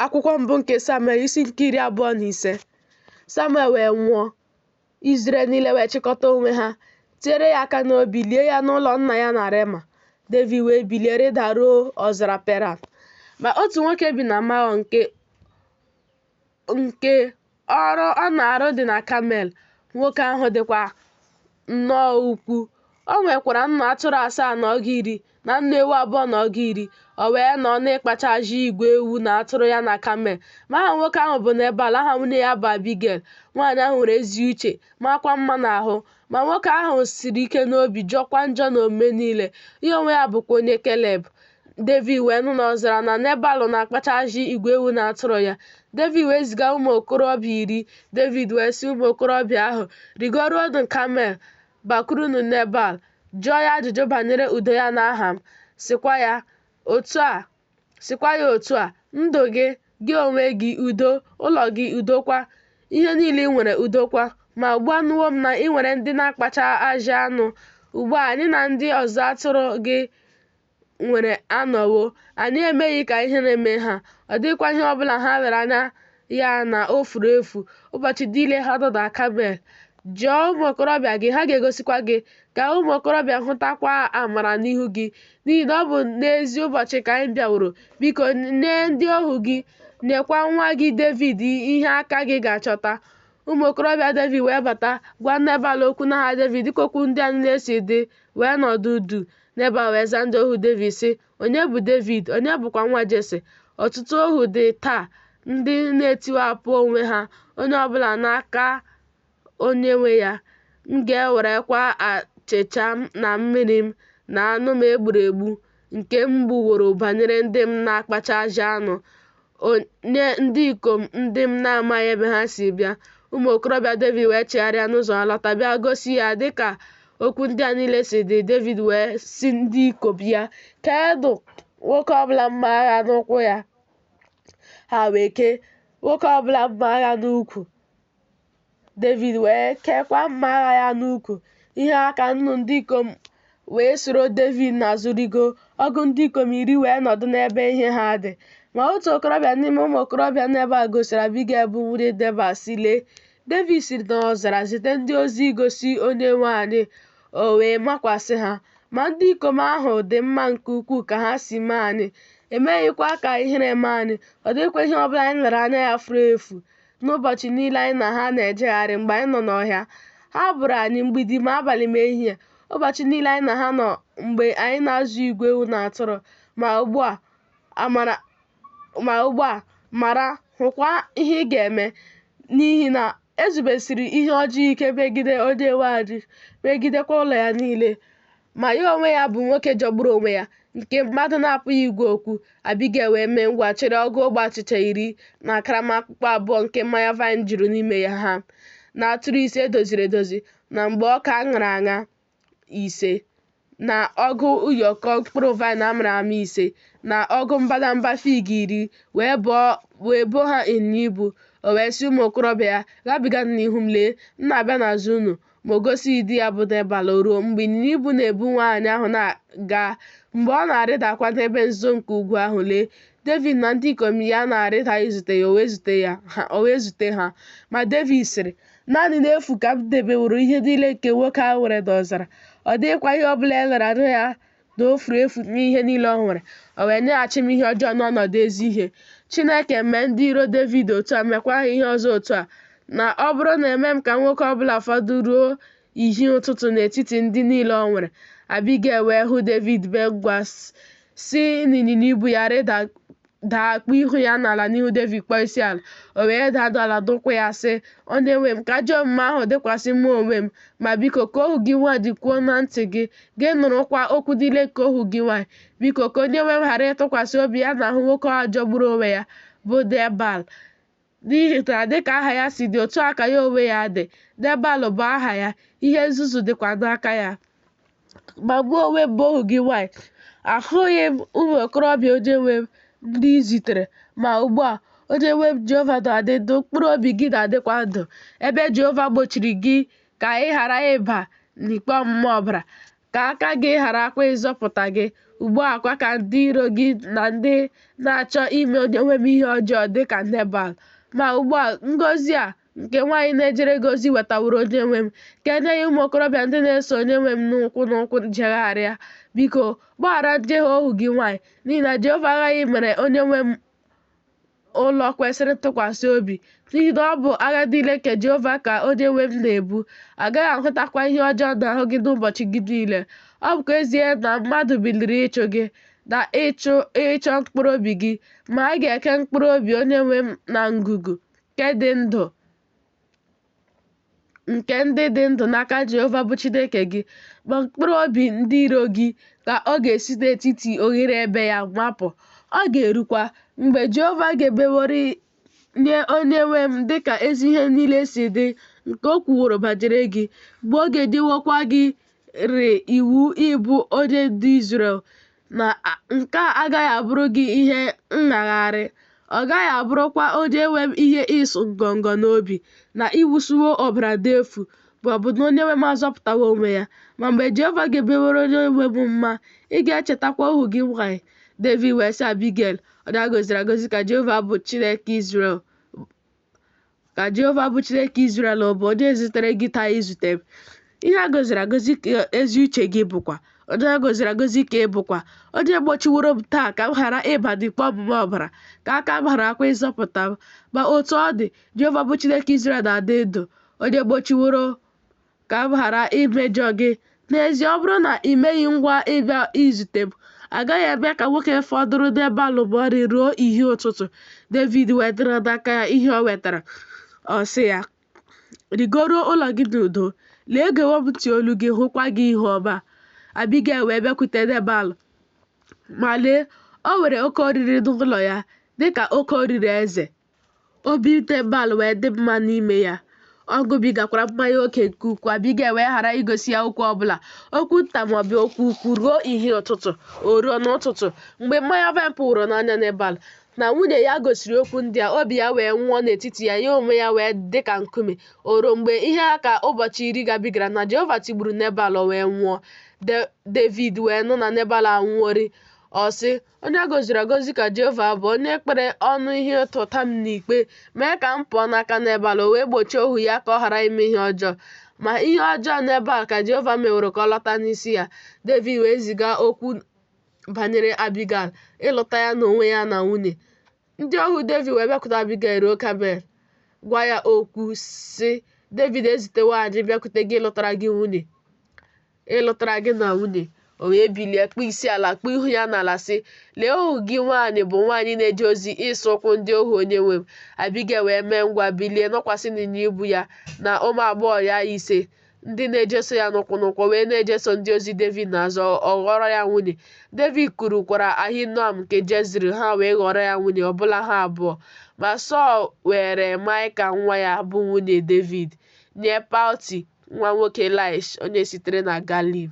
Akwụkwọ mbụ nke Samuel isi nke 25. Samuel wee nwụọ, Izrel niile wee chịkọta onwe ha, tiere ya aka n'obi, lie ya n'ụlọ nna ya na Rema. Devid wee bilie rịda ruo ọzara Peran. Ma otu nwoke bi na Maon nke ọrụ ọ na-arụ dị na Kamel, nwoke ahụ dịkwa nnọọ ukwuu. O nwekwara nnụ atụrụ 10, na nnu ewu 10. O wee nọ n'ịkpacha ajị igwe ewu na atụrụ ya na Kamel. Ma aha nwoke ahụ bụ Nebal, aha nwunye ya bụ Abigel. Nwaanyị ahụ nwere ezi uche, maakwa mma n'ahụ. Ma nwoke ahụ siri ike n'obi, jọọkwa njọ n'omume niile. Ya onwe ya bụkwa onye Keleb. Devid wee nụ n'ọzara na Nebal na-akpacha ajị igwe ewu na atụrụ ya. Devid wee ziga ụmụ okorobịa 10. Devid wee sị ụmụ okorobịa ahụ, Rịgoruonụ Kamel, bakwurunụ Nebal, jụọ ya ajụjụ banyere udo ya n'aha m, sịkwa ya otu a, Ndụ gị, gị onwe gị, udo, ụlọ gị, udo kwa, ihe niile i nwere, udo kwa. Ma ugbu a anụwo m na i nwere ndị na-akpacha ajị anụ. Ugbu a anyị na ndị ọzụzụ atụrụ gị nwere anọwo, anyị emeghị ka ihere mee ha, ọ dịghịkwa ihe ọ bụla ha lere anya ya na o furu efu ụbọchị niile ha nọ na Kamel. Jụọ ụmụ okorobịa gị, ha ga-egosikwa gị, ka ụmụ okorobịa hụtakwa amara n'ihu gị, n'ihi na ọ bụ n'ezi ụbọchị ka anyị bịaworo. Biko, nye ndị ohu gị, nyekwa nwa gị Devid ihe aka gị ga-achọta. Ụmụ okorobịa Devid wee bata, gwa Nebal okwu n'aha Devid dịka okwu ndị a niile si dị, wee nọdụ duu. Nebal wee zaa ndị ohu Devid, sị, Onye bụ Devid, onye bụkwa nwa Jesi? Ọtụtụ ohu dị taa ndị na-etiwapụ onwe ha, onye ọ bụla n'aka onye nwe ya. M ga-ewerekwa achịcha m na mmiri m na anụ m e gburu egbu nke m gbuworo banyere ndị m na-akpacha ajị anụ, nye ndị ikom ndị m na-amaghị ebe ha si bịa. Ụmụ okorobịa Devid wee chigharịa n'ụzọ ha lọta, bịa gosi ya dịka okwu ndị a niile si dị. Devid wee sị ndị ikom ya, Keenụ nwoke ọbụla mma agha n'ụkwụ ya. Ha wee kee nwoke ọbụla mma agha n'ukwu. Devid wee keekwa mma agha ya n'ukwu. Ihe ka nnu ndị ikom wee soro Devid n'azụ rịgoo, ọgụ ndị ikom 10 wee nọdụ n'ebe ihe ha dị. Ma otu okorobịa n'ime ụmụ okorobịa Nebal gosiri Abigel bụ nwunye Nebal, sị, Lee, Devid si n'ọzara zite ndị ozi igosi onye nwe anyị, o wee makwasị ha. Ma ndị ikom ahụ dị mma nke ukwuu ka ha si mee anyị, emeghịkwa ka ihere mee anyị, ọ dịghịkwa ihe ọ bụla anyị lere anya ya furu efu n'ụbọchị niile anyị na ha na-ejegharị mgbe anyị nọ n'ọhịa. Ha bụrụ anyị mgbidi ma abalị ma ehihie, ụbọchị niile anyị na ha nọ mgbe anyị na-azụ igwe ewu na atụrụ. Ma ugbu a, mara, hụkwa ihe ị ga-eme, n'ihi na e zubesiri ihe ọjọọ ike megide onye nwe anyị, megidekwa ụlọ ya niile. Ma ya onwe ya bụ nwoke jọgburu onwe ya, nke mmadụ na-apụghị ịgwa okwu. Abigel wee mee ngwa chịrị ọgụ ogbe achịcha 10 na karama akpụkpọ abụọ nke mmanya vaịn juru n'ime ya ha, na atụrụ 5 e doziri edozi, na mgbe ọka a ṅara aṅa 5, na ọgụ ụyọkọ mkpụrụ vaịn a mịrị amị 5, na ọgụ mbadamba fig 10, wee boo ha ịnyịnya ibu. O wee sị ụmụ okorobịa ya, Gabiganụ n'ihu m, lee, m na-abịa n'azụ unu. Ma o gosighị di ya bụ Nebal. O ruo, mgbe ịnyịnya ibu na-ebu nwaanyị ahụ na-aga, mgbe ọ na-arịdakwa n'ebe nzuzo nke ugwu ahụ, lee, Devid na ndị ikom ya na-arịda izute ya, o wee zute ha. Ma Devid sịrị, Naanị n'efu ka m debeworo ihe niile nke nwoke a nwere n'ọzara, ọ dịghịkwa ihe ọ bụla e lere anya ya na o furu efu n'ihe niile o nwere, o wee nyeghachi m ihe ọjọọ n'ọnọdụ ezi ihe. Chineke mee ndị iro Devid otu a, meekwa ha ihe ọzọ otu a, na ọ bụrụ na eme m ka nwoke ọ bụla fọdụ ruo ìhè ụtụtụ n'etiti ndị niile o nwere. Abigel wee hụ Devid mee ngwa si n'ịnyịnya ibu ya rịda daa kpuo ihu ya n'ala n'ihu Devid kpọọ isi ala. O wee daa n'ala n'ụkwụ ya sị, Onye nwe m, ka ajọ omume ahụ dịkwasị mụ onwe m, ma biko ka ohu gị nwaanyị kwuo na ntị gị, gị nụrụkwa okwu niile nke ohu gị nwaanyị. Biko ka onye nwe m ghara ịtụkwasị obi ya n'ahụ nwoke a jọgburu onwe ya, bụ Nebal, n'ihi na dịka aha ya si dị, otu a ka ya onwe ya dị. Nebal bụ aha ya, ihe nzuzu dịkwa n'aka ya. Ma mụ onwe m bụ ohu gị nwaanyị, ahụghị m ụmụ okorobịa onye nwe m ndị i zitere. Ma ugbu a, onye nwe m Jehova na-adị ndụ, mkpụrụ obi gị na-adịkwa ndụ, ebe Jehova gbochiri gị ka ị ghara ịba n'ikpe ọmụma ọbara, ka aka gị gharakwa ịzọpụta gị. Ugbu a kwa ka ndị iro gị na ndị na-achọ ime onyenwe m ihe ọjọọ dị ka Nebal. Ma ugbu a, ngọzi a, nke nwaanyị na-ejere gị ozi wetaworo onyenwe m, ka e nye ya ụmụ okorobịa ndị na-eso onyenwe m n'ụkwụ n'ụkwụ jegharịa. Biko, gbaghara njehie ohu gị nwaanyị, n'ihi na Jehova aghaghị imere onyenwe m ụlọ kwesịrị ntụkwasị obi, n'ihi na ọ bụ agha niile nke Jehova ka onyenwe m na-ebu, a gaghị ahụtakwa ihe ọjọọ n'ahụ gị n'ụbọchị gị niile. Ọ bụkwa ezie na mmadụ biliri ịchụ gị, na ịchọ mkpụrụ obi gị, ma a ga-eke mkpụrụ obi onyenwe m na ngwugwu nke dị ndụ nke ndị dị ndụ n'aka Jehova bụ Chineke gị, ma mkpụrụ obi ndị iro gị ka ọ ga-esi n'etiti oghere ebe ya mapụ. Ọ ga-erukwa, mgbe Jehova ga-emeworị nye onyenwe m dịka ezi ihe niile si dị nke o kwuworo banyere gị, mgbe ọ ga-enyewokwa gị rị iwu ịbụ onye ndu Izrel, na nke a agaghị abụrụ gị ihe nṅagharị, ọ gaghị abụrụkwa onyenwe m ihe ịsụ ngọngọ n'obi, na ị wụsịwo ọbara n'efu, ma ọ bụ na onyenwe m azọpụtawo onwe ya. Ma mgbe Jehova ga-emeworo onyenwe m mma, ị ga-echetakwa ohu gị nwanyị. Devid wee sị Abigel, Onye a gọziri agọzi ka Jehova bụ Chineke Izrel ka Jehova bụ Chineke Izrel bụ onye zitere gị taa izute m. Ihe a gọziri agọzi ka ezi uche gị bụkwa, onye a gọziri agọzi ka ị bụkwa, onye gbochiworo m taa ka m ghara ịba n'ikpe ọmụma ọbara, ka aka m gharakwa ịzọpụta m. Ma otu ọ dị, Jehova bụ Chineke Izrel na-adị ndụ, onye gbochiworo ka m ghara imejọ gị. N'ezie, ọ bụrụ na i meghị ngwa ịbịa izute m, a gaghị eme ka nwoke fọdụrụ Nebal ma ọlị ruo ìhè ụtụtụ. Devid wee nara n'aka ya ihe o wetara. Ọ sị ya, Rịgoruo ụlọ gị n'udo. Lee, egewo m ntị olu gị, hụkwa gị ihu ọma. Abigel wee bịakwute Nebal. Ma lee, o nwere oke oriri n'ụlọ ya, dị ka oke oriri eze. Obi Nebal wee dị mma n'ime ya. Ọ ṅụbigakwara mmanya oke nke ukwuu. Abigel wee ghara igosi ya okwu ọbụla, okwu nta maọbụ okwu ukwu, ruo ìhè ụtụtụ. O ruo n'ụtụtụ, mgbe mmanya vaịn pụworo n'anya Nebal, na nwunye ya gosiri okwu ndị a, obi ya wee nwụọ n'etiti ya, ya onwe ya wee dị ka nkume. O ruo mgbe ihe ha ka ụbọchị 10 gabigara na Jehova tigburu Nebal, o wee nwụọ. Devid wee nụ na Nebal anwụworị. Ọ sị, Onye a gọziri agọzi ka Jehova bụ, onye kpere ọnụ ihe ịta ụta m n'ikpe, mee ka m pụọ n'aka Nebal, o wee gbochie ohu ya ka ọ ghara ime ihe ọjọọ. Ma ihe ọjọọ Nebal ka Jehova meworo ka ọ lọta n'isi ya. Devid wee ziga okwu banyere Abigail ịlụta ya n'onwe ya na nwunye. Ndị ohu Devid wee bịakwute Abigail ruo Kamel, gwa ya okwu, sị, Devid ezitewo anyị bịakwute gị ịlụtara gị nwunye. Ịlụtara gị na nwunye. O wee bilie kpọọ isi ala, kpuo ihu ya n'ala, sị, Lee, ohu gị nwaanyị bụ nwaanyị na-eje ozi ịsa ụkwụ ndị ohu onyenwe m. Abigail wee mee ngwa bilie nọkwasị n'ịnyịnya ibu ya na ụmụ agbọghọ ya ise ndị na-ejeso ya n'ụkwụ n'ụkwụ wee na-ejeso ndị ozi Devid n'azụ, ọ ghọrọ ya nwunye. Devid kurukwara Ahinoam nke Jezril, ha wee ghọrọ ya nwunye, ọbụla ha abụọ. Ma Sọl weere Maịkal nwa ya, bụ nwunye Devid, nye Palti nwa nwoke Laish, onye sitere na Galim.